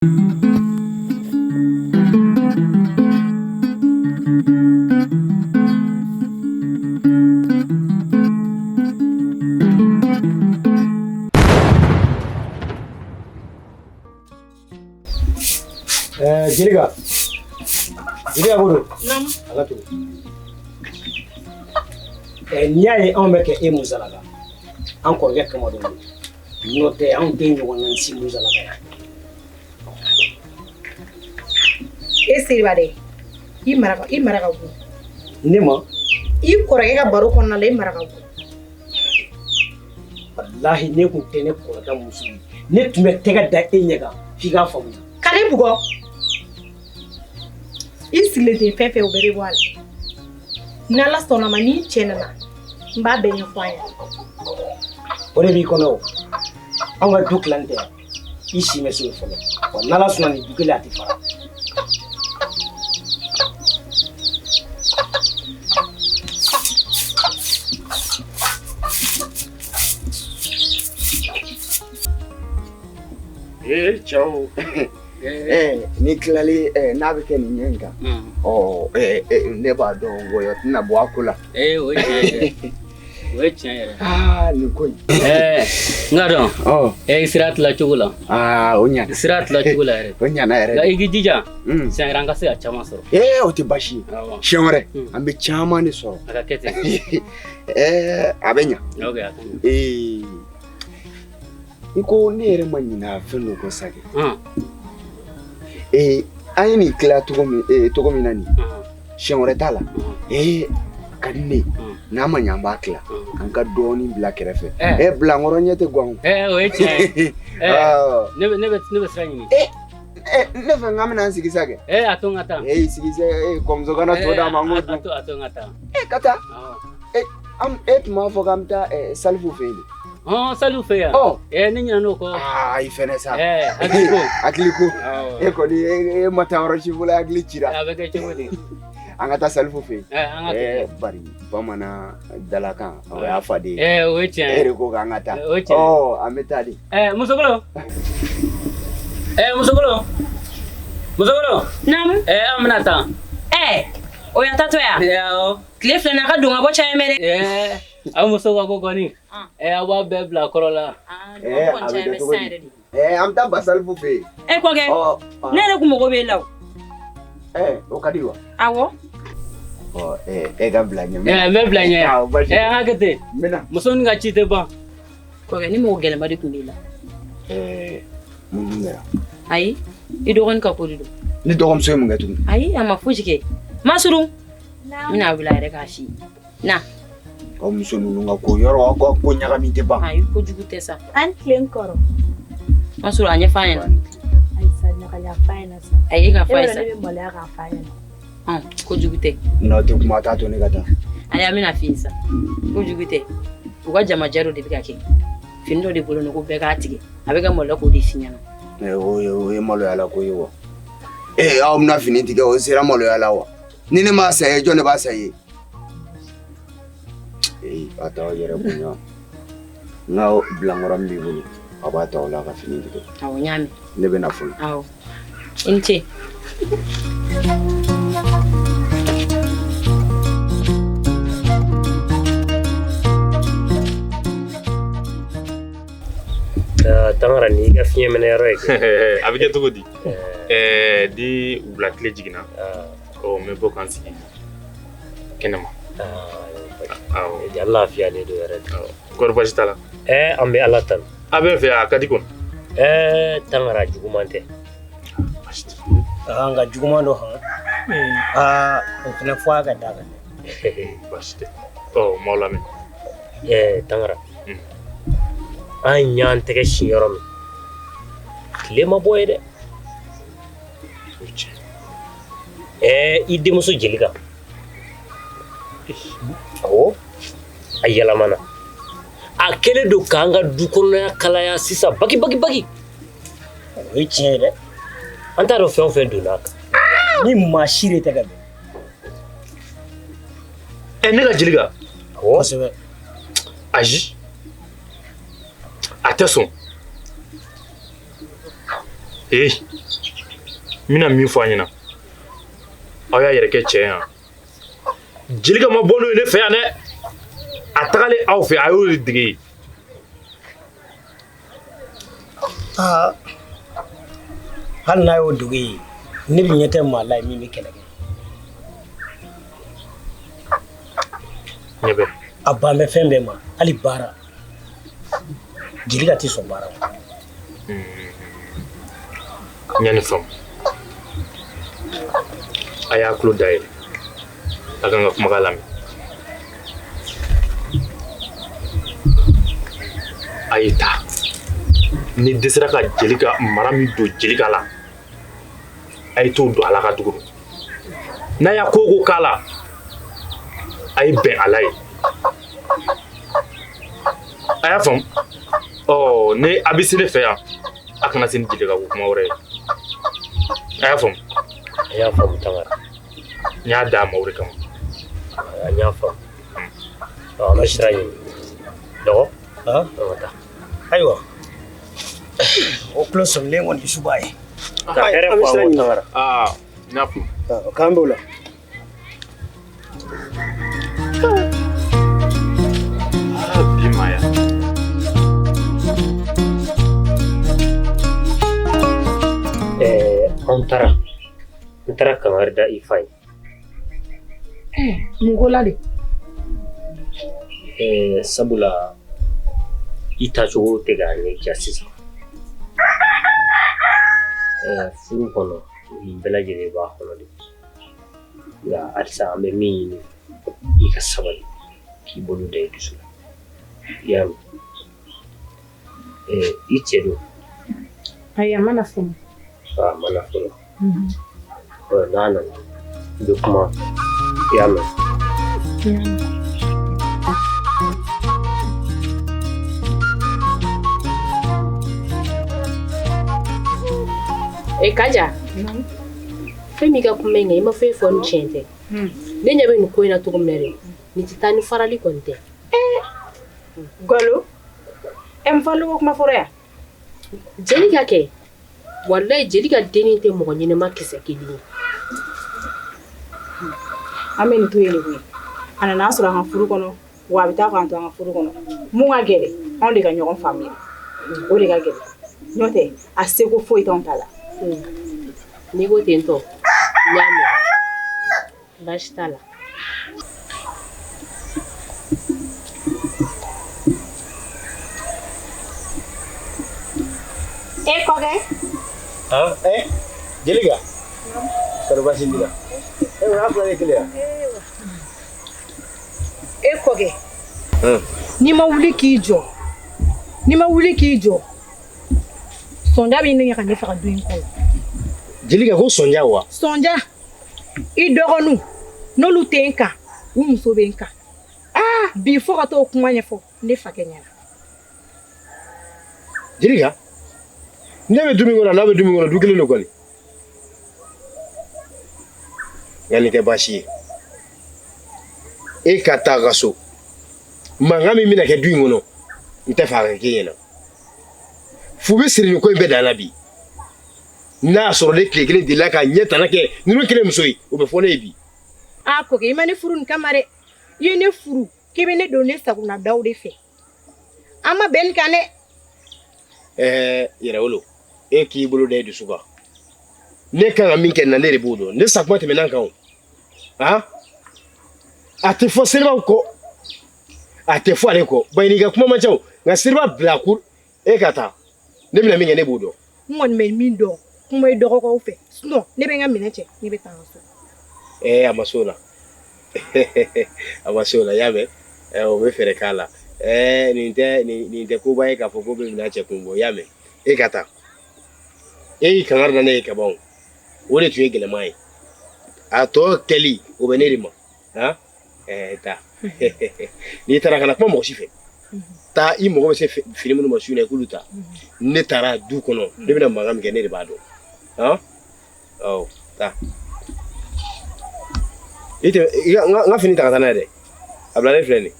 Jelika. Jelika ko don. Naamu. A ka tugu. N'i y'a ye anw bɛ kɛ e musalaka, an kɔrɔkɛ kama don. N'o tɛ anw tɛ ɲɔgɔn na si musalaka la. E Seriba dɛ, i mara ka go. Ne ma? I kɔrɔkɛ ka baro kɔnɔna la, i mara ka go. Walahi ne kun tɛ ne kɔrɔkɛ muso ye. Ne tun bɛ tɛgɛ da e ɲɛ kan f'i k'a faamuya. Ka ne bugɔ. I sigilen tɛ fɛn fɛn o bɛɛ bɛ bɔ a la. N'Ala sɔnna ma n'i cɛ nana, n b'a bɛɛ ɲɛfɔ a ɲɛna. O de b'i kɔnɔ o. Anw ka du tilan tɛ yan. I si ma se o fɔlɔ. Wa n'Ala sɔnna nin du kelen a tɛ fara. Ee cɛw ni tilali n'a bɛ kɛ nin ɲɛ in kan ɔ ne b'a dɔn wɔyɔ tɛna bɔ a ko la. Ee o ye tiɲɛ yɛrɛ. O ye tiɲɛ yɛrɛ. Aa nin ko in. N ka dɔn. I sira tila cogo la. Aa o ɲana. Sira tila cogo la yɛrɛ. O ɲana yɛrɛ. Nka i k'i jija. Siɲɛ wɛrɛ an ka se ka caman sɔrɔ. Ee o tɛ baasi ye. Siɲɛ wɛrɛ an bɛ caman de sɔrɔ. A ka kɛ ten. A bɛ ɲa. Ok a ka ɲa. Ee i ko ne yɛrɛ ma ɲina fɛn dɔ kɔ sa kɛ. An ye nin tila cogo min na nin siɲɛ wɛrɛ t'a la. A ka di ne ye n'a ma ɲɛ an b'a tila an ka dɔɔnin bila kɛrɛfɛ. Bilankɔrɔ ɲɛ tɛ gan o. O ye tiɲɛ ye. Ne bɛ sira ɲini. Ne fɛ n k'an bɛna an sigi sa kɛ. A to n ka taa. I sigi sa kɔmuso kana to d'a ma n k'o dun. A to n ka taa. Ka taa. E tun b'a fɔ k'an bɛ taa Salifu fɛ yen de. Salifu fɛ yan. Ne ɲinɛ n'o kɔ. Aa i fɛnɛ sa. Hakili ko. Hakili ko. E kɔni e ma taa yɔrɔ si fɔlɔ hakili cira. A bɛ kɛ cogo di? An ka taa Salifu fɛ yen. An ka taa. Bari bamanan dalakan o y'a faden ye. O ye tiɲɛ ye. E de ko k'an ka taa. O ye tiɲɛ ye. An bɛ taa de. Musokolo. Musokolo. Musokolo. Naamu. An bɛna taa. O y'an taatɔ yan. Awɔ. Tile filɛ nin ye a ka don ka bɔ caya mɛ dɛ. Aw muso ka ko kɔni. Aw b'a bɛɛ bila kɔrɔ la. A bɛ kɛ cogo di? An bɛ taa Ba Salifu fɛ yen. Kɔkɛ. Ne yɛrɛ kun mago b'e la o. O ka di wa? Awɔ. E ka bila ɲɛ. N bɛ bila ɲɛ. An ka kɛ ten. N bɛ na. Muso nin ka ci tɛ ban. Kɔkɛ ni mɔgɔ gɛlɛnba de tun b'i la. Mun kɛra? Ayi, i dɔgɔnin ka ko de don. Ne dɔgɔmuso ye mun kɛ tuguni? Ayi, a ma fosi kɛ. Masuru. N bɛna wuli a yɛrɛ k'a f'i ye. Na. Aw muso ninnu ka ko yɔrɔ aw ka ko ɲagami tɛ ban. Ayi, kojugu tɛ sa. An tilen kɔrɔ. Masuru a ɲɛfɔ an ɲɛna. Ayi sa ɲagali a f'a ɲɛna sa. Ayi e ka f'a ye sa. E b'a dɔn ne bɛ maloya k'a f'a ɲɛna. Kojugu tɛ. N'aw tɛ kuma t'a to ne ka taa. Ayi an bɛna f'i ye sa. Kojugu tɛ. U ka jamajɛ dɔ de bɛ ka kɛ. Fini dɔ de bolo ko bɛɛ k'a tigɛ. A bɛ ka maloya k'o de f'i ɲɛna. O ye maloya la ko ye wa? Aw bɛna fini tigɛ o sera maloya la wa? Ni ne m'a san ye jɔn de b'a san ye? A t'aw yɛrɛ bonya. N ka bilankɔrɔ min b'i bolo, a b'a ta o la ka fini tigɛ. Awɔ n y'a mɛn. Ne bɛ na fɔlɔ. Awɔ. I ni ce. Tangara ni i ka fiɲɛ minɛ yɔrɔ ye. A bɛ kɛ cogo di? Ni wula tile jiginna, n bɛ bɔ ka n sigi kɛnɛma. Awɔ. Ja lafiyalen don yɛrɛ de. Kɔri baasi t'a la? An bɛ Ala tanu. A bɛ n fɛ yan a ka di kɔni. Tangara juguman tɛ. Baasi tɛ. Nka juguman dɔ han. O fana fɔ a ka d'a kan. Baasi tɛ. N m'aw lamɛn. Tangara. An y'an tɛgɛ sin yɔrɔ min tile ma bɔ ye dɛ. I denmuso Jelika. Awɔ a yɛlɛmana. A kɛlen don k'an ka du kɔnɔya kalaya sisan baki baki baki. O ye tiɲɛ ye dɛ. An t'a dɔn fɛn o fɛn donna a kan. Ni maa si de tɛ ka bɛn. Ne ka Jelika. Awɔ. Kosɛbɛ. Ayi. A tɛ sɔn. N bɛna min fɔ a ɲɛna, aw y'a yɛrɛ kɛ cɛ ye yan. Jelika ma bɔ n'o ye ne fɛ yan dɛ, a tagalen aw fɛ, a y'o de dege yen. Aa, hali n'a y'o dege yen, ne bɛ ɲɛ tɛ maa la ye min bɛ kɛlɛ kɛ. Ɲɛ bɛ. A ban bɛ fɛn bɛɛ ma, hali baara. Jelika tɛ sɔn baara ma. N y'a nin faamu. A y'a tulo dayɛlɛ, a ka n ka kumakan lamɛn. A ye taa, ni dɛsɛra ka Jelika mara min don Jelika la, a ye t'o don a la ka dugu n'a y'a ko o ko k'a la, a ye bɛn a la ye. A y'a faamu? Ɔ, ni a bɛ se ne fɛ yan, a kana se ni Jelika ko kuma wɛrɛ ye. A y'a faamu? A y'a faamu, Tangara. N y'a d'a ma o de kama. An y'a faamu. An bɛ sira ɲini. Dɔgɔ, an ka taa. Ayiwa, o tulo sɔmilen kɔni suba ye. Ka hɛrɛ fɔ an kɔ, Tangara. Aa, n y'a faamu. K'an b'o la. Bi maaya. An taara, n taara kangari da i fa ye. Mun ko la de? Sabula i taacogo tɛ ka ne diya sisan. Furu kɔnɔ, nin bɛɛ lajɛlen b'a kɔnɔ de. Nka halisa an bɛ min ɲini, i ka sabali, k'i bolo da i dusu la. I y'a mɛn? I cɛ don? Ayi, a ma na fɔlɔ. A ma na fɔlɔ. N'a nana, i bɛ kuma. I y'a mɛn? E Kaja, fɛn min ka kuma in kan, i ma foyi fɔ ni tiɲɛ tɛ. Ne ɲɛ bɛ nin ko in na cogo min na dɛ, nin tɛ taa ni farali kɔni tɛ. Galo, n farali ko kuma fɔra yan. Jelika kɛ, walayi Jelika dennin tɛ mɔgɔ ɲɛnɛma kisɛ kelen ye. An bɛ nin to yen de koyi. A nana sɔrɔ an ka furu kɔnɔ, wa a bɛ taa k'an to an ka furu kɔnɔ. Mun ka gɛlɛn, anw de ka ɲɔgɔn faamuya. O de ka gɛlɛn. N'o tɛ, a seko foyi t'anw ta la. N'i ko ten tɔ, n y'a mɛn. Baasi t'a la. E kɔkɛ. Jelika. Kɔri baasi t'i la? E o y'a fila ye kelen ye? E kɔkɛ. N'i ma wuli k'i jɔ, n'i ma wuli k'i jɔ, sɔnja b'i nɛgɛ ka ne faga du in kɔnɔ. Jelika ko sɔnja wa? Sɔnja, i dɔgɔninw n'olu tɛ n kan, u muso bɛ n kan. Aa, bi fo ka t'o kuma ɲɛfɔ ne fakɛ ɲɛna. Jelika, ne bɛ du min kɔnɔ, n'a bɛ du min kɔnɔ, du kelen don kɔni. Nka nin tɛ baasi ye. E ka taa ka so. Mankan min bɛna kɛ du in kɔnɔ, n tɛ fɛ a ka k'e ɲɛna. Fu bɛ siri nin ko in bɛɛ dan na bi. N'a y'a sɔrɔ ne tile kelen delila ka ɲɛ tana kɛ ninnu kelen muso ye, o bɛ fɔ ne ye bi. Aa kɔkɛ, i ma ne furu nin kama dɛ. I ye ne furu k'i bɛ ne don ne sagona daw de fɛ. An ma bɛn nin kan dɛ. Yɛrɛwolo, e k'i bolo da i dusu kan. Ne kan ka min kɛ nin na, ne de b'o dɔn. Ne sakuma tɛmɛna n kan o. Han? A tɛ fɔ Seriba kɔ. A tɛ fɔ ale kɔ. Bayi n'i ka kuma man ca o. Nka Seriba bila ko e ka taa. Ne bɛna min kɛ, ne b'o dɔn. N kɔni bɛ min dɔn, kuma i dɔgɔkɛw fɛ. Sinon, ne bɛ n ka minɛn cɛ, ne bɛ taa n ka so. A ma s'o la. A ma s'o la, i y'a mɛn? O bɛ fɛɛrɛ k'a la. Nin tɛ nin tɛ koba ye k'a fɔ ko bɛ minɛn cɛ kun bɔ, i y'a mɛn? E ka taa. E y'i kangari da ne ye kaban o. O de tun ye gɛlɛman ye. A tɔ kɛli, o bɛ ne de ma. Han? Taa. N'i taara, kana kuma mɔgɔ si fɛ. Taa, i mago bɛ se fini minnu ma su in na, i k'olu ta. Ne taara du kɔnɔ, ne bɛna mankan min kɛ, ne de b'a dɔn. Han? Awɔ, taa. I tɛ n ka fini ta ka taa n'a ye dɛ. A bilalen filɛ nin ye.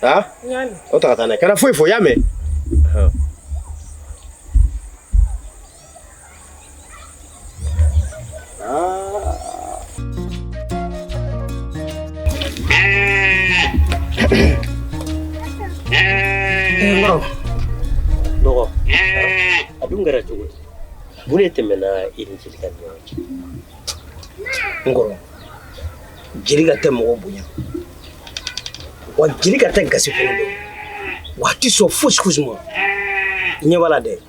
Han? O ta ka taa n'a ye. Kana foyi fɔ, i y'a mɛn? N kɔrɔ. Dɔgɔ, a dun kɛra cogo di? Mun de tɛmɛna i ni Jelika ni ɲɔgɔn cɛ? N kɔrɔ, Jelika tɛ mɔgɔ bonya, wa Jelika tɛ gasi fɛnɛ dɔn, wa a tɛ sɔn fosi fosi ma. I ɲɛ b'a la dɛ,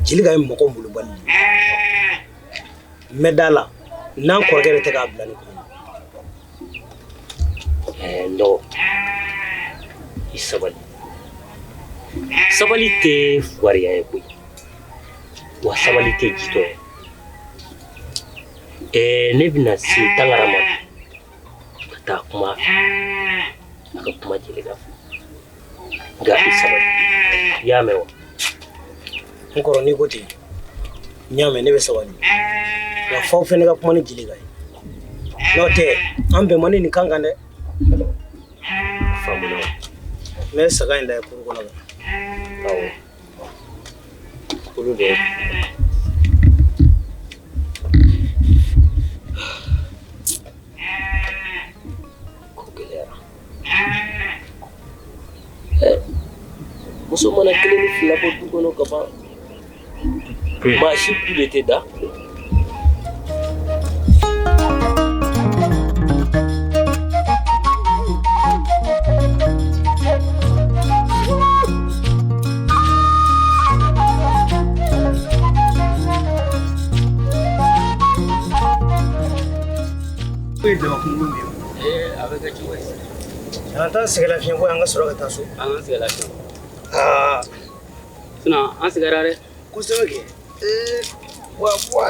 Jelika ye mɔgɔ molobali de ye. N bɛ da la n'an kɔrɔkɛ de tɛ k'a bila nin kɔnɔ. N dɔgɔ, i sabali. Sabali tɛ fugariya ye koyi, wa sabali tɛ jitɔ ye. Ne bɛna se Tangara ma bi ka taa kuma a fɛ, a ka kuma Jelika fɛ. Nka i sabali, i y'a mɛn wa? N kɔrɔ, n'i ko ten, n y'a mɛn, ne bɛ sabali. Nka f'aw fɛnɛ ka kuma ni Jelika ye, n'o tɛ an bɛn man di nin kan kan dɛ. Faamuna. N bɛ saga in da kuru kɔnɔ. Awɔ, olu de. Ko gɛlɛyara. Muso mana kelen ni fila bɔ du kɔnɔ ka ban, maa si ku de tɛ da. A bɛ kɛ cogo di? An taa sɛgɛn lafiɲɛ bɔ, an ka sɔrɔ ka taa so. An ka sɛgɛn lafiɲɛ. Aa. Sinon an sɛgɛnra dɛ. Kosɛbɛ kɛ. Wa wa.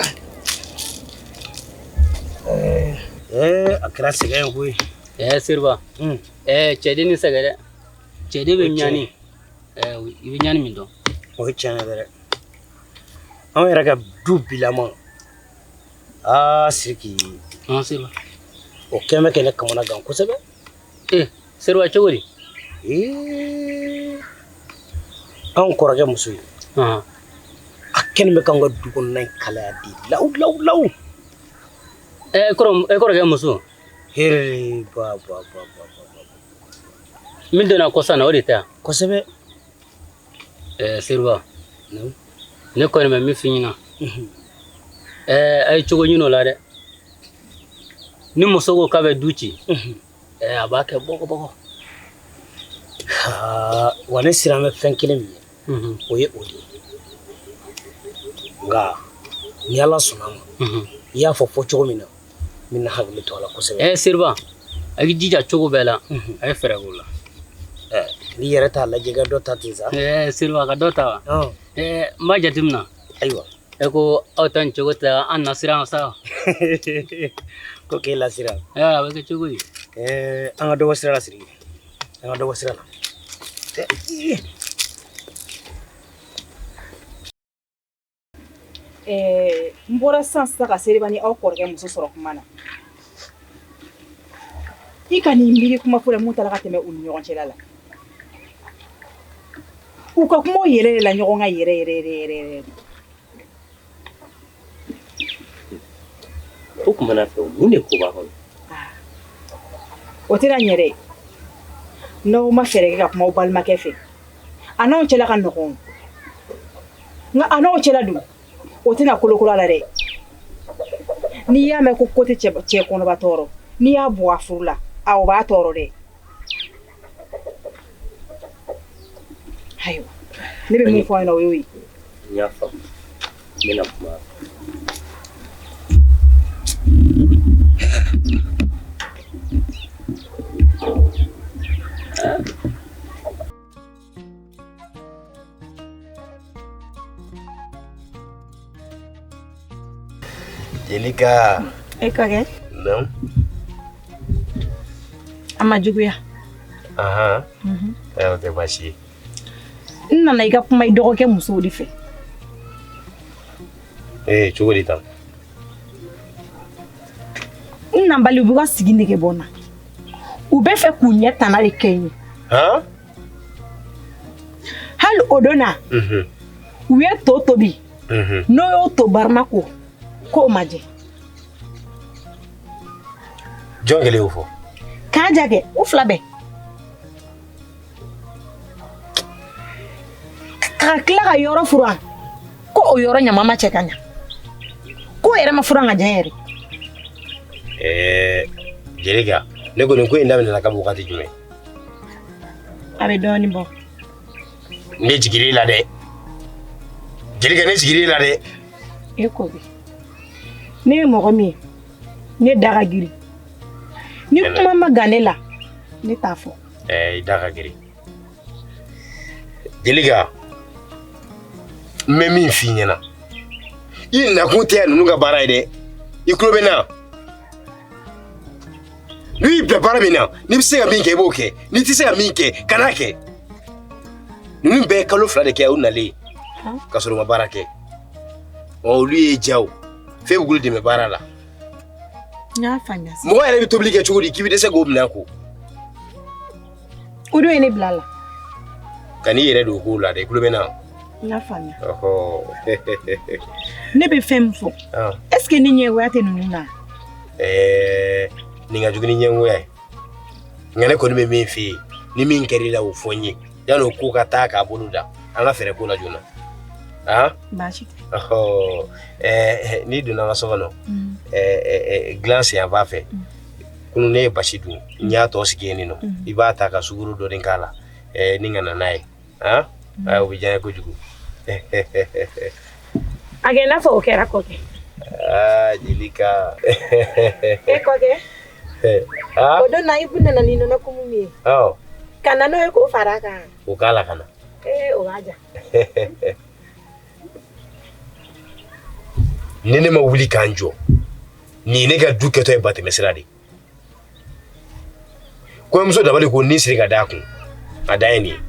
A kɛra sɛgɛn ye koyi. Seriba. Cɛden ni sɛgɛn dɛ. Cɛden bɛ ɲani. I bɛ ɲani min dɔn. O ye tiɲɛ ye dɛ. Anw yɛrɛ ka du bilama. Aa Siriki. Seriba. O kɛn bɛ kɛ ne kamana gan kosɛbɛ. Seriba cogo di? Anw kɔrɔkɛ muso ye. A kɛlen bɛ k'anw ka du kɔnɔna in kalaya de lawu lawu lawu. E kɔrɔkɛ muso? Here ba ba ba ba ba. Min donna kɔsa na o de tɛ yan? Kosɛbɛ. Seriba, ne kɔni bɛ min f'i ɲɛna. A ye cogo ɲini o la dɛ. Ni muso ko k'a bɛ du ci, a b'a kɛ bɔgɔ bɔgɔ. Wa ne siran bɛ fɛn kelen min ye, o ye o de ye. Nka ni Ala sɔnna a ma, i y'a fɔ fɔ cogo min na, n bɛna hakili to a la kosɛbɛ. Seriba, a k'i jija cogo bɛɛ la, a ye fɛɛrɛ k'o la. N'i yɛrɛ t'a lajɛ, ka dɔ ta ten sa. Seriba, ka dɔ ta wa? N b'a jateminɛ. Ayiwa. E ko aw ta nin cogo tɛ an nasiran sa. Ko k'e lasiran. A bɛ kɛ cogo di? An ka dɔ bɔ sira la Siriki. An ka dɔ bɔ sira la. N bɔra sisan sisan ka Seriba ni aw kɔrɔkɛ muso sɔrɔ kuma na. I ka n'i miiri kuma fɔ la mun taara ka tɛmɛ u ni ɲɔgɔn cɛla la. U ka kumaw yɛrɛ de la ɲɔgɔn kan yɛrɛ yɛrɛ yɛrɛ yɛrɛ yɛrɛ. O tuma na fɛ, mun de ko b'a kɔnɔ? O tɛna ɲɛ dɛ. N'aw ma fɛɛrɛ kɛ ka kuma aw balimakɛ fɛ, a n'anw cɛla ka nɔgɔn. Nka a n'aw cɛla dun, o tɛna kolokolo a la dɛ. N'i y'a mɛn ko ko tɛ cɛ kɔnɔba tɔɔrɔ, n'i y'a bɔ a furu la, a o b'a tɔɔrɔ dɛ. Ayiwa, ne bɛ min fɔ aw ɲɛna o y'o ye. N y'a faamu, n bɛna kuma a fɛ. Jelika. E kɔrɔkɛ. Naamu. A ma juguya. Ahan. O tɛ baasi ye. N nana i ka kuma i dɔgɔkɛ musow de fɛ. Cogo di tan? N nabali, u b'u ka sigi nege bɔ n na. U bɛ fɛ k'u ɲɛ tana de kɛ n ye. Han? Hali o don na, u ye to tobi. N'o y'o to barima ko, k'o ma jɛ. Jɔn kelen y'o fɔ? K'a ja kɛ, u fila bɛɛ. Ka tila ka yɔrɔ furan ko o yɔrɔ ɲama ma cɛ ka ɲa, k'o yɛrɛ ma furan ka jɛ yɛrɛ. Ɛɛ Jelika, ne ko nin ko in daminɛna kabi wagati jumɛn? A bɛ dɔɔnin bɔ. Ne jigir'i la dɛ Jelika, ne jigir'i la dɛ. E ko bi ne ye mɔgɔ min ye, ne da ka girin. Ni kuma ma gan ne la, ne t'a fɔ. Ɛɛ i da ka girin Jelika. N bɛ min f'i ɲɛna, i nakun tɛ ninnu ka baara ye dɛ. I tulo bɛ n na? N'u y'i bila baara min na, n'i bɛ se ka min kɛ, i b'o kɛ. N'i tɛ se ka min kɛ, kan'a kɛ. Ninnu bɛɛ ye kalo 2 de kɛ u nalen ka sɔrɔ u ma baara kɛ. Ɔ olu ye ja o f'e bɛ k'olu dɛmɛ baara la. N y'a faamuya. Mɔgɔ yɛrɛ bɛ tobili kɛ cogo di k'i bɛ dɛsɛ k'o minɛn ko? O dun ye ne bila a la. Kan'i yɛrɛ don kow la dɛ, i tulo bɛ n na? N y'a faamuya. Ɔhɔ. Ne bɛ fɛn min fɔ, est ce que ni ɲɛgoya tɛ ninnu na? Ɛɛ nin ka jugu ni ɲɛngoya ye. Nka ne kɔni bɛ min f'i ye, ni min kɛr'i la, o fɔ n ye yanni o ko ka taa k'a bolo da. An ka fɛɛrɛ ko la joona. Han? Baasi tɛ. Ɔhɔ. Ɛɛ n'i donna an ka so kɔnɔ, ɛɛ dilan sen yanfan fɛ, kunun ne ye basi dun, n y'a tɔ sigi yen nɔ. I b'a ta ka sukaro dɔɔni k'a la, ɛɛ ni ka na n'a ye. Han? O bɛ diya n ye kojugu. A kɛ i n'a fɔ o kɛra kɔkɛ. Aa Jelika. E kɔkɛ. O don na i nana ni nɔnɔ kumu min ye. Awɔ. Ka na n'o ye k'o fara a kan. O k'a la ka na. Ee o b'a diya. Ni ne ma wuli k'an jɔ, nin ye ne ka du kɛtɔ ye batɛmɛsira de. Kɔɲɔmuso dabali ko ni siri ka d'a kun, a dan ye nin ye.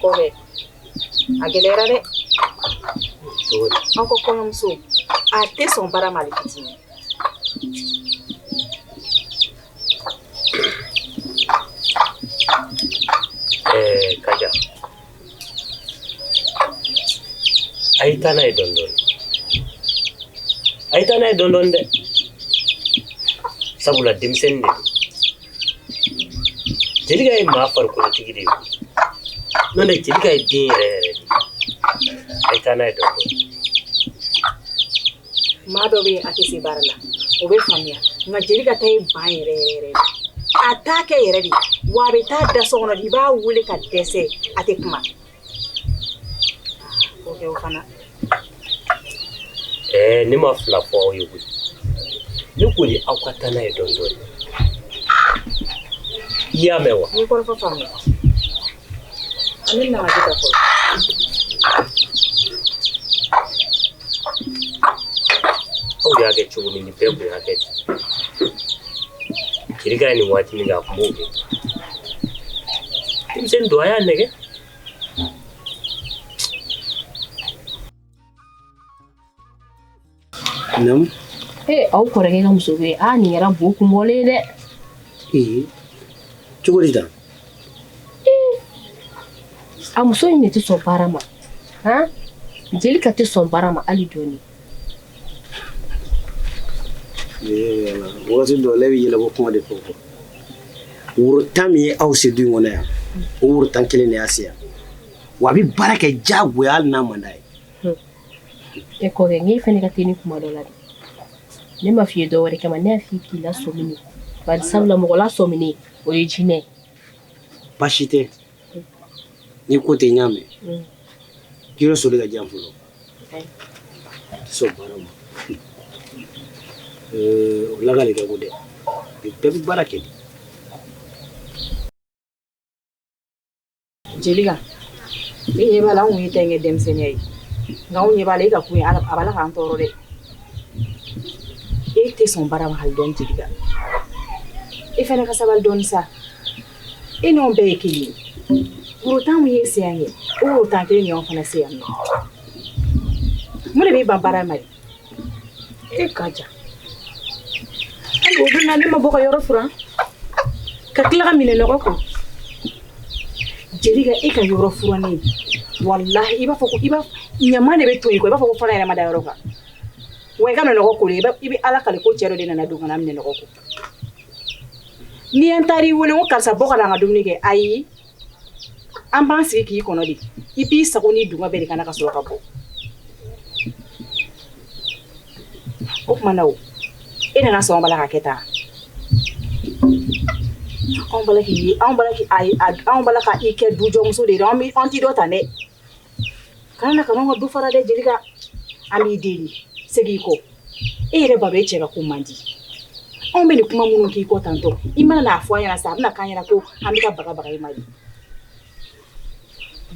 Kɔkɛ, a gɛlɛyara dɛ. An ko kɔɲɔmuso, a tɛ sɔn baara ma hali fitinin. Ɛɛ Kaja, a y'i taa n'a ye dɔɔni dɔɔni. A y'i taa n'a ye dɔɔni dɔɔni dɛ. Sabula denmisɛnnin de don. Jelika ye maa farikolotigi de ye. N'o tɛ Jelika ye den yɛrɛ yɛrɛ de ye. A ye taa n'a ye dɔɔni dɔɔni. Maa dɔ bɛ yen, a tɛ se baara la, o bɛ faamuya. Nka Jelika ta ye ban yɛrɛ yɛrɛ yɛrɛ de. A t'a kɛ yɛrɛ de. Wa a bɛ taa da so kɔnɔ de, i b'a wele ka dɛsɛ, a tɛ kuma. O kɛ o fana. Ɛɛ ne ma fila fɔ aw ye koyi. Ne ko de aw ka taa n'a ye dɔɔni dɔɔni. I y'a mɛn wa? N ye kɔrɔfɔ faamuya. An bɛ na ka fɔlɔ. Aw y'a kɛ cogo min, nin bɛɛ kun y'a kɛ ten. Jelika ye nin waati min kɛ, a kun b'o kɛ. Denmisɛnnin don, a y'a nɛgɛ. Naamu. Ee aw kɔrɔkɛ ka muso bɛ yen, aa nin kɛra bo kunbɔlen ye dɛ. Ee cogo di tan? A muso in de tɛ sɔn baara ma. Han? Jelika tɛ sɔn baara ma hali dɔɔni. Ee Ala, wagati dɔ la e bɛ yɛlɛko kuma de fɔ. Woro 10 min ye aw se du in kɔnɔ yan, o woro 10 kelen de y'a se yan. Wa a bɛ baara kɛ diyagoya hali n'a man d'a ye. E kɔrɔkɛ, n k'e fana ka teli kuma dɔ la dɛ. Ne ma f'i ye dɔ wɛrɛ kama, ne y'a f'i k'i lasɔmini. Bari sabula mɔgɔ lasɔmini, o ye jinɛ ye. Baasi tɛ. N'i ko ten, n y'a mɛn. K'i soli ka di yan fɔlɔ. Tɛ sɔn baara ma. O lakali ka go dɛ. Bɛɛ bɛ baara kɛ de. Jelika, ne ɲɛ b'a la, anw ye ta in kɛ denmisɛnninya ye. Nka anw ɲɛ b'a la, e ka ko in, a b'a la k'an tɔɔrɔ dɛ. E tɛ sɔn baara ma hali dɔɔni Jelika. E fana ka sabali dɔɔni sa. E n'anw bɛɛ ye kelen ye. Woro 10 min ye se yan kɛ, o woro 10 kelen de y'anw fana se yan nɔ. Mun de b'e ban baara ma de? E ka ja. Hali o don na ne ma bɔ ka yɔrɔ furan. Ka tila ka minɛ nɔgɔ ko. Jelika e ka yɔrɔ furannen walahi i b'a fɔ ko i b'a ɲama de bɛ to yen quoi i b'a fɔ ko fara yɛrɛ ma da yɔrɔ kan wa i ka nɔgɔ ko i bɛ Ala kale ko cɛ dɔ de nana don ka na minɛ nɔgɔ ko ni an taar'i wele ko karisa bɔ ka na an ka dumuni kɛ ayi an b'an sigi k'i kɔnɔ de i b'i sago n'i dungɔ bɛɛ de kana ka sɔrɔ ka bɔ o tuma na o e nana sɔn bala ka kɛ tan anw bala k'i anw bala k'i ayi anw bala ka i kɛ dujɔmuso de ye an bɛ an t'i dɔ ta dɛ kana na ka n'anw ka du fara dɛ Jelika an b'i deli segin i kɔ e yɛrɛ b'a dɔn e cɛ ka ko man di anw bɛ nin kuma minnu k'i kɔ tantɔ i mana n'a fɔ an ɲɛna sa a bɛna k'an ɲɛna ko an bɛ ka baga baga i ma de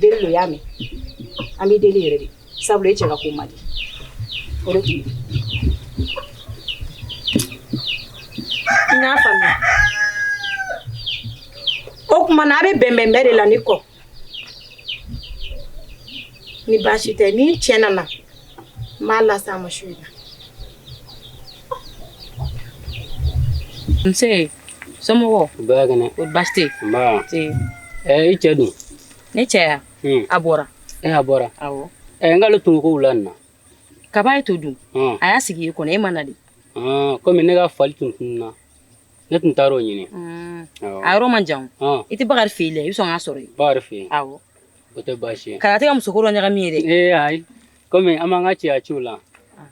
deli lo y'a mɛn an b'i deli yɛrɛ de sabula e cɛ ka ko man di o de tun n y'a faamuya o tuma na a bɛ bɛnbɛnbɛn de la ne kɔ ni baasi tɛ ni n cɛ nana n b'a las'a ma su in na. Nse somɔgɔw bɛɛ kɛnɛ o baasi tɛ yen. Nba i cɛ dun? Ne cɛ ya a bɔra. A bɔra. Awɔ. N k'ale tun ko wula nin na. Kaba ye to dun. A y'a sigi i kɔnɔ e ma na de. Komi ne ka fali tun tununna ne tun taar'o ɲini. A yɔrɔ man jan o. I tɛ Bakari fɛ yen dɛ i bɛ sɔn k'a sɔrɔ yen. Bakari fɛ yen. Awɔ. O tɛ baasi ye. Kana tɛ ka musoko dɔ ɲagami ye dɛ. Ee ayi komi an b'an ka cɛya ciw la.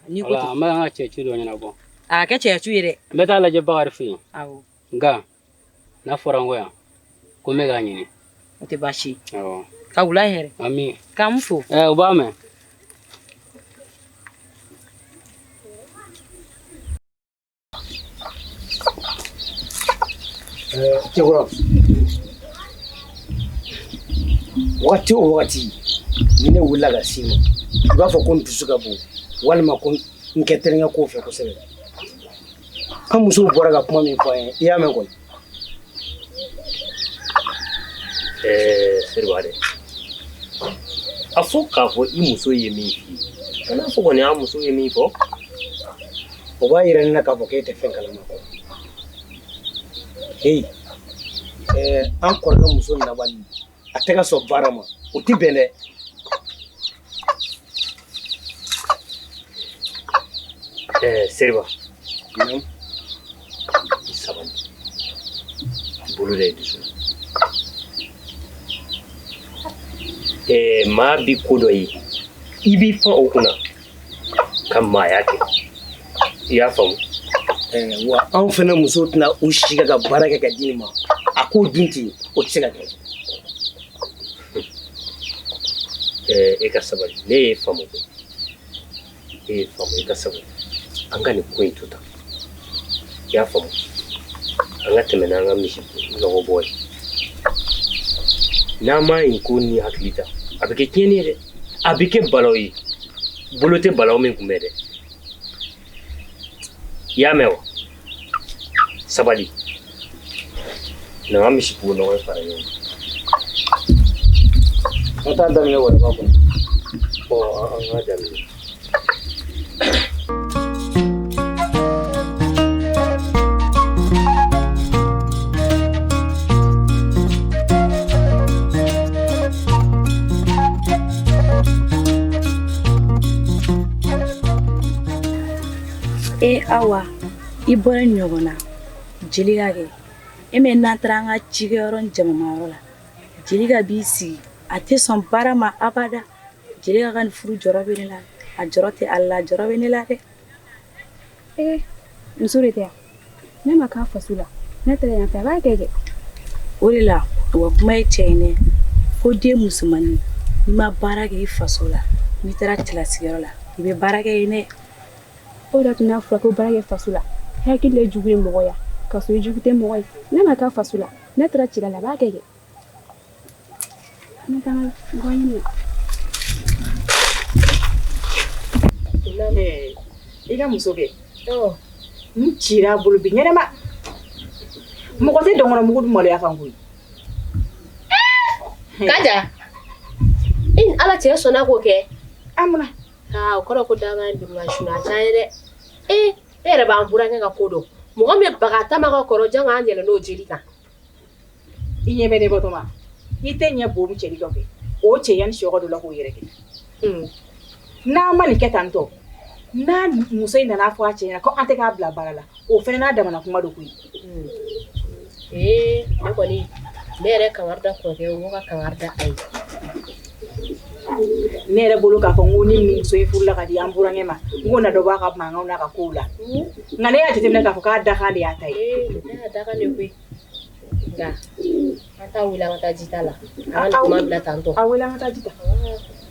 N'i ko ten. An b'an ka cɛ ci dɔ ɲɛnabɔ. A ka kɛ cɛya ci ye dɛ. N bɛ taa lajɛ Bakari fɛ yen. Awɔ. Nka n'a fɔra n kɔ yan ko n bɛ k'a ɲini. O tɛ baasi ye. Awɔ. Ka wula hɛrɛ. Ami. K'an fo. U b'a mɛn. Cɛkɔrɔ wagati o wagati ni ne wulila ka s'i ma i b'a fɔ ko n dusu ka bon walima ko n kɛ terikɛ ko fɛ kosɛbɛ an musow bɔra ka kuma min fɔ an ye i y'a mɛn kɔni. Seriba dɛ a fɔ k'a fɔ i muso ye min f'i ye kana fɔ kɔni an muso ye min fɔ. O b'a yira ne na k'a fɔ k'e tɛ fɛn kalama kɔ. Heyi an kɔrɔkɛ muso nabali a tɛ ka sɔn baara ma o tɛ bɛn dɛ. Seriba i sabali i bolo da i dusu la. Maa bi ko dɔ ye i b'i pan o kunna ka maaya kɛ i y'a faamu. Wa anw fana musow tɛna u si kɛ ka baara kɛ ka di nin ma a k'o dun ten o tɛ se ka kɛ. E ka sabali ne ye faamu koyi e ye faamu i ka sabali an ka nin ko in to tan i y'a faamu an ka tɛmɛ n'an ka misi nɔgɔ bɔ ye n'an ma nin ko ni hakili ta a bɛ kɛ tiɲɛni ye dɛ a bɛ kɛ balawu ye bolo tɛ balawu min kunbɛn dɛ i y'a mɛn wa sabali na an ka misibo nɔgɔ fara ɲɔgɔn kan. An t'a daminɛ wɛrɛba kɔnɔ. An k'a daminɛ. Awa i bɔra ɲɔgɔn na Jelika kɛ e mɛ n'an taara an ka cikɛyɔrɔ ni jamamayɔrɔ la Jelika b'i sigi a tɛ sɔn baara ma abada Jelika ka nin furu jɔrɔ bɛ ne la a jɔrɔ tɛ a la a jɔrɔ bɛ ne la dɛ. Muso de tɛ yan ne ma k'a faso la ne taara yan fɛ a b'a kɛ kɛ. O de la wa kuma ye cɛ ye dɛ ko den musomannin n'i ma baara kɛ i faso la n'i taara cɛlasigiyɔrɔ la i bɛ baara kɛ yen dɛ. O de tun n'a fɔra ko baara kɛ faso la hakili de jugu ye mɔgɔ ya ka sɔrɔ i jugu tɛ mɔgɔ ye ne ma k'a faso la ne taara cɛla la a b'a kɛ kɛ. Ne taa mɔgɔ ɲini. I ka muso kɛ n cira a bolo bi ɲɛnɛma mɔgɔ tɛ dɔnkɔnɔ mugu dun maloya kan koyi. Kaja i ni Ala cɛ sɔnna k'o kɛ. A munna? O kɔrɔ ko daba in duguma suna a ca ye dɛ. E yɛrɛ b'an burankɛ ka ko dɔn mɔgɔ min baga ta ma ka kɔrɔ jan k'an yɛlɛ n'o jeli kan. I ɲɛ bɛ ne bɔtɔma I tɛ ɲɛ bo min cɛli kɛ o cɛ yanni sɔ dɔ la k'o yɛrɛ kɛ. N'a ma nin kɛ tan tɔ, n'a muso in nana fɔ a cɛ ɲɛna ko an tɛ k'a bila baara la, o fana n'a damana kuma don koyi. Ee, ne kɔni, ne yɛrɛ kangari da kɔrɔkɛ ye, o ka kangari da a ye. Ne yɛrɛ bolo k'a fɔ n ko ni muso in furula ka di an burankɛ ma, n ko na dɔ b'a ka mankanw n'a ka kow la. Nka ne y'a jateminɛ k'a fɔ k'a dakan de y'a ta ye. Ee, ne y'a dakan de koyi. Nka an t'a wele an ka taa ji ta la. An ka nin kuma bila tan tɔ. A wele an ka taa ji ta.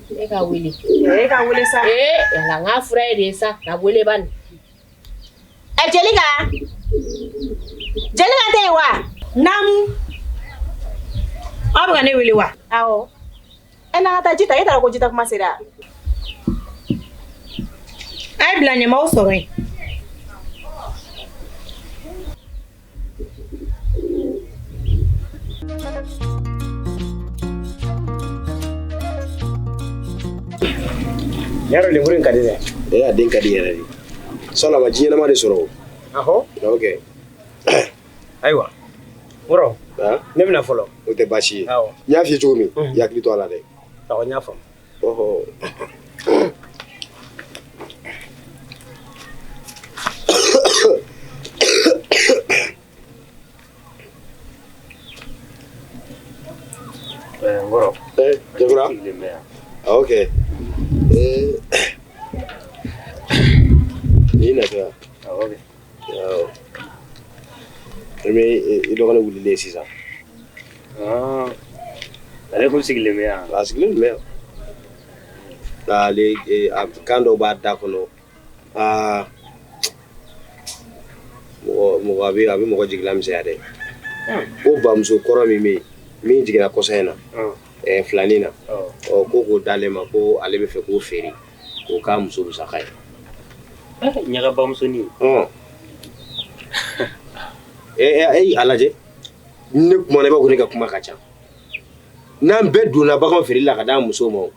E k'a wele. E k'a wele sa. Ee, yala n k'a fura ye de ye sa, ka wele bani. Ɛ, Jelika! Jelika tɛ yen wa? Naamu. Aw bɛ ka ne wele wa? Awɔ. Ɛ, n'an ka taa ji ta, e taara ko ji ta kuma sera. A ye bila ɲɛmaaw sɔrɔ yen. Yɔrɔ lemuru in ka di dɛ. Ee, a den ka di yɛrɛ de. Sɔnni a ma ji ɲɛnama de sɔrɔ o. Ahɔ. Ok. Ayiwa. Wɔrɔ. Ne bɛna fɔlɔ. O tɛ baasi ye. Awɔ. N y'a f'i ye cogo min, i hakili to a la dɛ. Awɔ, n y'a faamu. Ɔhɔ. N kɔrɔ. Ee, Jɛkura. Sigilen bɛ yan. Ok. Ee, n'i natɔ yan. Awɔ kɛ. Awɔ. I bɛ i dɔgɔnin wulilen sisan. Ale kun sigilen bɛ yan. A sigilen tun bɛ yan. Ale a kan dɔw b'a da kɔnɔ. Aa, mɔgɔ mɔgɔ a bɛ mɔgɔ jigila misɛnya dɛ. Ko bamuso kɔrɔ min bɛ yen, min jiginna kɔsa in na, filanin na, ɔ ko k'o d'ale ma, ko ale bɛ fɛ k'o feere k'o k'a muso musaka ye. Ɲaga bamusonin. Ɔn. E, a lajɛ, ne kumana, i b'a fɔ ko ne ka kuma ka ca. N'an bɛɛ donna bagan feereli la ka d'a muso ma o,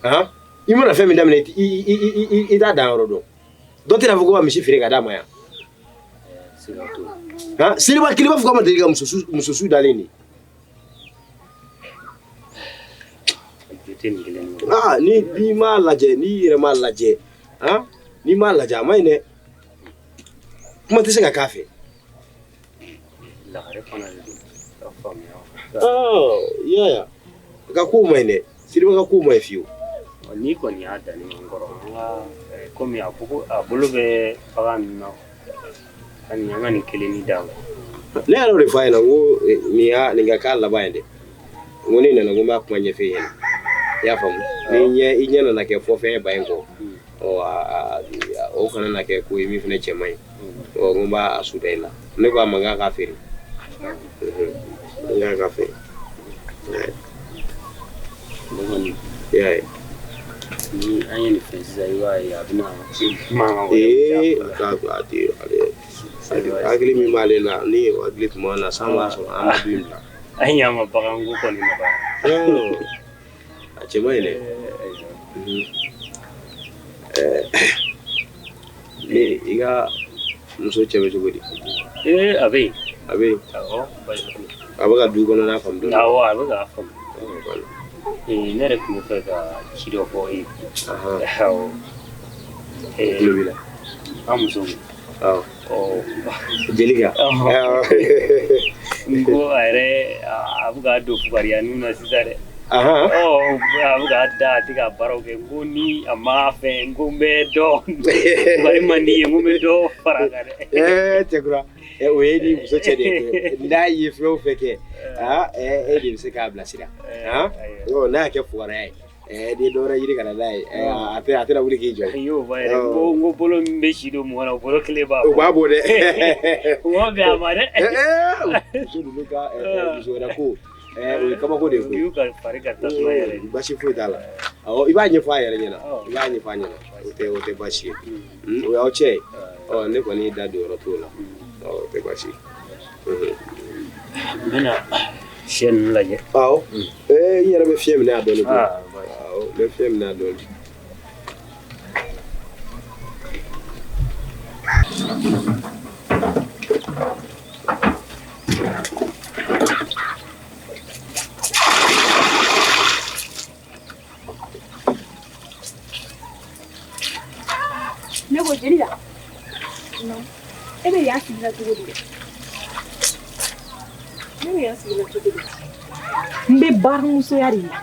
han, i mana fɛn min daminɛ, i t'a dan yɔrɔ dɔn. Dɔ tɛna fɔ ko ka misi feere ka d'a ma yan. Siga t'o la. Han, seliba kelen, i b'a fɔ k'a ma deli ka muso su dalen de. Jo tɛ nin kelen ye. Aa, ni n'i m'a lajɛ, n'i yɛrɛ m'a lajɛ, han, n'i m'a lajɛ, a ma ɲi dɛ. Kuma tɛ se ka k'a fɛ. Lagare fana de don. Ka faamuya. Ɔ, i y'a ye, a ka kow ma ɲi dɛ. Seliba ka kow ma ɲi fiyewu. N'i kɔni y'a dan ne ma, n kɔrɔ, an ka komi a ko ko a bolo bɛ bagan ninnu na, ani an ka nin kelen ni d'a ma. Ne yɛrɛ y'o de fɔ a ɲɛna, n ko nin y'a nin ka k'a laban ye dɛ. N ko ne nana, n ko n b'a kuma ɲɛfɔ e ɲɛna. I y'a faamu? Ni ɲɛ i ɲɛ nana kɛ fɔ fɛn ye ba in kɔ, ɔ o kana na kɛ ko ye min fana cɛ man ɲi. Ɔ, n ko n b'a su da i la. Ne ko a ma n k'a k'a feere. N k'a k'a feere. Ne kɔni. I y'a ye. Ni an ye nin fɛn sisan, i b'a ye a bɛna mankan wɛrɛ. Ee, a ti ale hakili min b'ale la, ni o hakili tun b'an na, san b'a sɔrɔ an ma du in bila. An y'an ma baganko kɔni nɔgɔya. A cɛ man ɲi dɛ. Ne i ka muso cɛ bɛ cogo di? Ee, a bɛ yen. A bɛ yen. Awɔ, baasi tɛ yen. A bɛ ka du kɔnɔna faamu dɔɔnin. Awɔ, a bɛ k'a faamu. Ee, ne yɛrɛ tun bɛ fɛ ka ci dɔ fɔ e ye. Awɔ. O tulo b'i la. An muso. Awɔ. Ɔ. Jelika. N ko a yɛrɛ a bɛ k'a don fugariya nun na sisan dɛ. Ɔ, a bɛ k'a da, a tɛ ka baaraw kɛ. N ko ni a ma fɛn, n ko n bɛ dɔ fugari man di ye, n ko n bɛ dɔ fara a kan dɛ. Ɛɛ, Cɛkura, o ye ni muso cɛ de ye. N'a ye fɛn o fɛn kɛ, aa, e de bɛ se k'a bilasira. N'a y'a kɛ fugariya ye, n'i ye dɔ wɛrɛ ɲini ka na n'a ye, a tɛna wuli k'i jɔ. N y'o fɔ a yɛrɛ, n ko bolo min bɛ si don mɔgɔ la, o bolo kelen b'a bɔ. O b'a bɔ dɛ. O ma bɛn a ma dɛ. Muso ninnu ka muso wɛrɛ ko, o ye kabako de ye koyi. U y'u ka fari ka tasuma yɛrɛ. Basi foyi t'a la. Awɔ, i b'a ɲɛfɔ a yɛrɛ ɲɛna. I b'a ɲɛfɔ a ɲɛna. O tɛ baasi ye. O y'aw cɛ ye. Ɔ, ne kɔni da don yɔrɔ t'o la. Ɔ, o tɛ baasi ye. N bɛna sɛ ninnu lajɛ. Awɔ. Ee, n yɛrɛ bɛ fiɲɛ minɛ a dɔɔnin koyi. Awɔ, n bɛ fiɲɛ minɛ a dɔɔnin. bɛ yan sigi la cogo di? Ne bɛ yan sigi la cogo di? N bɛ baaramusoya de la.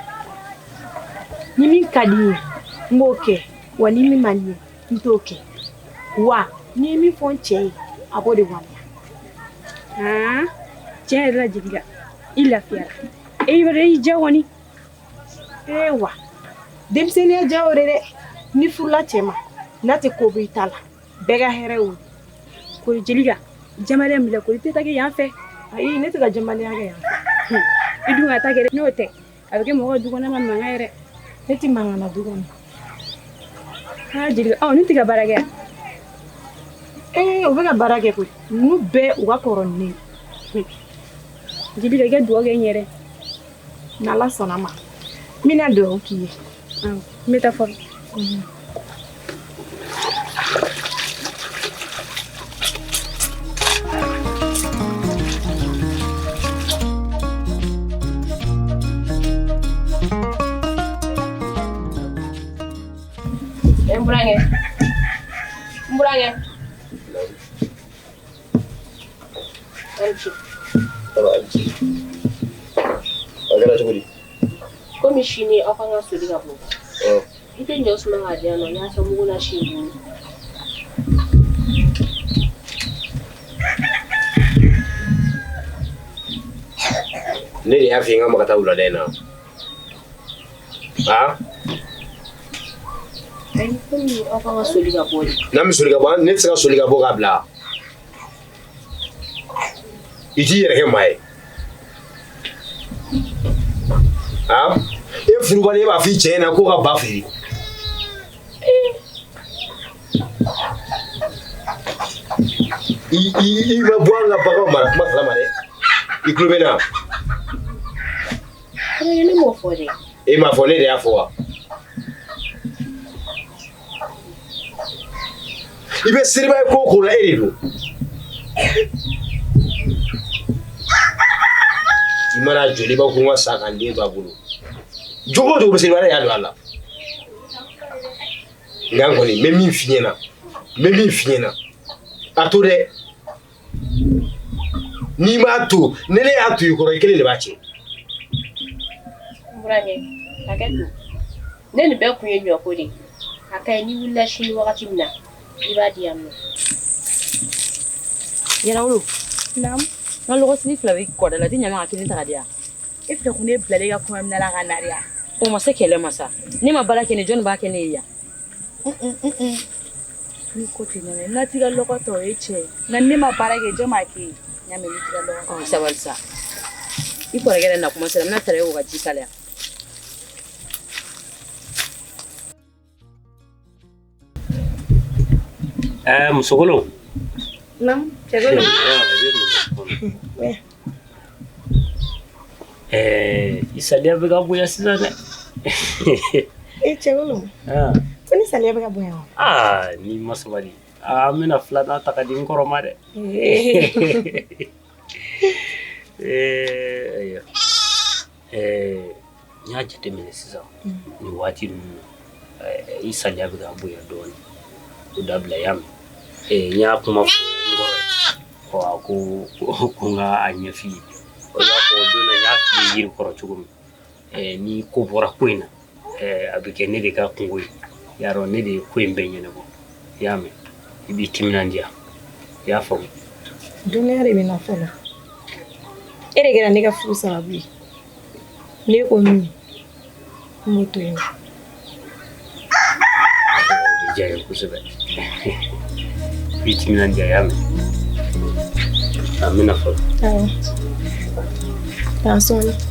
Ni min ka di n ye, n b'o kɛ. Wa ni min man di n ye, n t'o kɛ. Wa ni ye min fɔ n cɛ ye, a b'o de waleya. Aa, tiɲɛ yɛrɛ la Jelika, i lafiyara. E b'a dɔn i y'i diya kɔni. Ee wa, denmisɛnninya diya o de dɛ. Ni furula cɛ ma, n'a tɛ ko bɔ i ta la, bɛɛ ka hɛrɛ y'o ye. Kori Jelika, jamalenya min b'i la, kori i tɛ taa kɛ yan fɛ. Ayi, ne tɛ ka jamalenya kɛ yan fɛ. I dun ka taa kɛ dɛ, n'o tɛ, a bɛ kɛ mɔgɔ ka du kɔnɔ ma mankan ye dɛ. Ne tɛ mankan na du kɔnɔ. Aa Jelika, ɔ ne tɛ ka baara kɛ yan. Ee, u bɛ ka baara kɛ koyi. Ninnu bɛɛ u ka kɔrɔ ni ne ye. Jelika, i ka dugawu kɛ n yɛrɛ. N'Ala sɔnna ma, n bɛna dugawu k'i ye. Awɔ, n bɛ taa fɔlɔ. N burankɛ, n burankɛ. Aw ni ce. A ni ce. A kɛra cogo di? Komi sini aw kan ka soli ka bɔ. I tɛ ɲɔ suma k'a di yan nɔ, n y'a kɛ mugu la si bolo. Ne de y'a f'i ye n ka ma ka taa wulada in na. Aa? Ayi, komi aw kan ka soli ka bɔ de. N'an bɛ soli ka bɔ, ne tɛ se ka soli ka bɔ k'a bila. I t'i yɛrɛ kɛ maa ye. Aa? E furubali e b'a f'i cɛ ɲɛna ko ka ba feere. I ma bɔ an ka baganw mara kuma kalama dɛ. I tulo bɛ n na? Ne m'o fɔ dɛ. E m'a fɔ, ne de y'a fɔ wa? I bɛ seriba ye ko o ko la, e de don. I mana joli b'a ko n ka sa ka n den to a bolo. Jogo o jogo bɛ seriba, ne y'a don a la. Nka n kɔni n bɛ min f'i ɲɛna, n bɛ min f'i ɲɛna, a to dɛ. N'i m'a to, ni ne y'a to i kɔrɔ, i kelen de b'a tiɲɛ. N burankɛ, hakɛ to. Ne nin bɛɛ kun ye ɲɔko de ye. A ka ɲi n'i wulila sini wagati min na, i b'a di yan nɔ. Yɛrɛwolo. Naamu. N ka lɔgɔsiri fila bɛ kɔda la, i tɛ ɲa n ma ka kelen ta ka di yan. E filɛ ko ne bilalen i ka kɔɲɔminɛn la ka na de yan. O ma se kɛlɛ ma sa. Ne ma baara kɛ ne, jɔnni b'a kɛ ne ye yan? Ni ko tɛ ɲɛna, n'a t'i ka lɔgɔ ta o ye tiɲɛ ye, nka ne ma baara kɛ, jɔn b'a kɛ ye? N y'a mɛn, n'i t'i ka lɔgɔ ta. Ɔ sabali sa. I kɔrɔkɛ yɛrɛ na kuma sera, n bɛna tɛrɛ ko ka ji kalaya. Ɛɛ musokolon. Naamu, cɛkolon. Ɛɛ i saliya bɛ ka bonya sisan dɛ. E cɛkolon. Ko ni saliya bɛ ka bonya wa? Aa n'i ma sabali, aa n bɛna filanan ta ka di n kɔrɔ ma dɛ. Ee ɛɛ n y'a jateminɛ sisan nin waati ninnu na, i saliya bɛ ka bonya dɔɔnin. O dabila, y'a mɛn? N y'a kuma fɔ n kɔrɔ ye, ɔ a ko ko n ka a ɲɛf'i ye. O b'a fɔ don na n y'a f'i ye yiri kɔrɔ cogo min, ni ko bɔra ko in na, a bɛ kɛ ne de ka kungo ye. Y'a dɔn ne de ye ko in bɛɛ ɲɛnabɔ, i y'a mɛn? I b'i timinandiya, i y'a faamu? Dɔnniya de bɛ na fɔlɔ. E de kɛra ne ka furu sababu ye. Ne ko min, n b'o to yen nɔ. O bɛ diya n ye kosɛbɛ. I b'i timinandiya, i y'a mɛn? An bɛna fɔlɔ. Awɔ. Taa sɔɔni.